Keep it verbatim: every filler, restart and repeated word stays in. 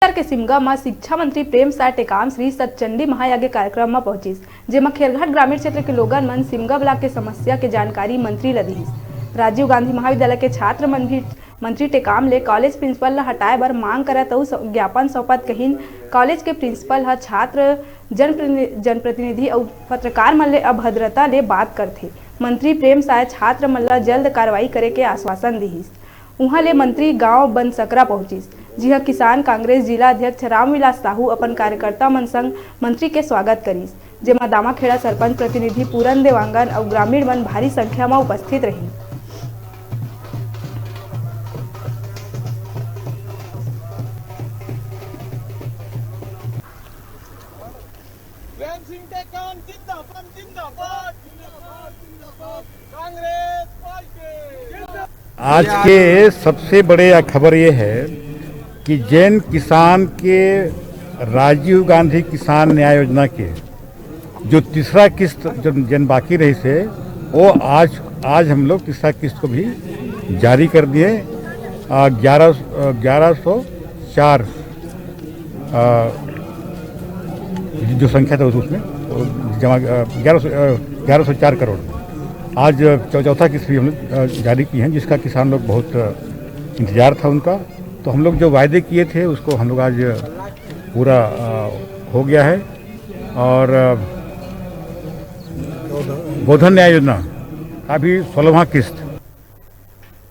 के सिमगा म शिक्षा मंत्री प्रेम साय टेकाम श्री सतचंडी महायज्ञ कार्यक्रम म पहुंचिस, जेमा खेरघाट ग्रामीण क्षेत्र के लोगन मन सिमगा ब्लॉक के समस्या के जानकारी मंत्री ल दिहिस। राजीव गांधी महाविद्यालय के छात्र मन भी मंत्री टेकाम ले कॉलेज प्रिंसिपल ल हटाए बर मांग करत अउ स-, ज्ञापन सौंपत कहिन, कॉलेज के प्रिंसिपल ह छात्र, जनप्रति-, जनप्रतिनिधि अउ पत्रकार मन ले अभद्रता ले बात करथे। मंत्री प्रेम साय छात्र मन ल जल्द कार्रवाई करे के आश्वासन दिहिस। उहां ले मंत्री गांव बनसकरा पहुंचिस, जिहां किसान कांग्रेस जिला अध्यक्ष रामविलास साहू अपन कार्यकर्ता मन संग मंत्री के स्वागत करिस, जेमा दामाखेड़ा सरपंच प्रतिनिधि पूरन देवांगन अउ ग्रामीण मन भारी संख्या म उपस्थित रहिन। प्रेम सिंह टेकाम जिंदाबाद, जिंदाबाद, जिंदाबाद, जिंदाबाद। कांग्रेस पार्टी जिंदाबाद। आज के सबसे बड़े खबर ये है कि जैन किसान के, राजीव गांधी किसान न्याय योजना के जो तीसरा किस्त जो जन बाकी रहिस हे, वो आज, आज हम लोग तीसरा किस्त को भी जारी कर दिए। आ, ग्यारह, आ, ग्यारह सौ चार, आ, जो संख्या था उस, उसमें, वो जमा, आ, ग्यारह सौ, आ, ग्यारह सौ चार करोड़। आज चौ-, चौथा किस्त भी हम लोग, आ, जारी की हैं, जिसका किसान लोग बहुत, आ, इंतजार था उनका। तो हम लोग जो वायदे किए थे, उसको हम लोग आज पूरा, आ, हो गया है। और, आ, गोधन न्याय योजना का भी सोलहवाँ किस्त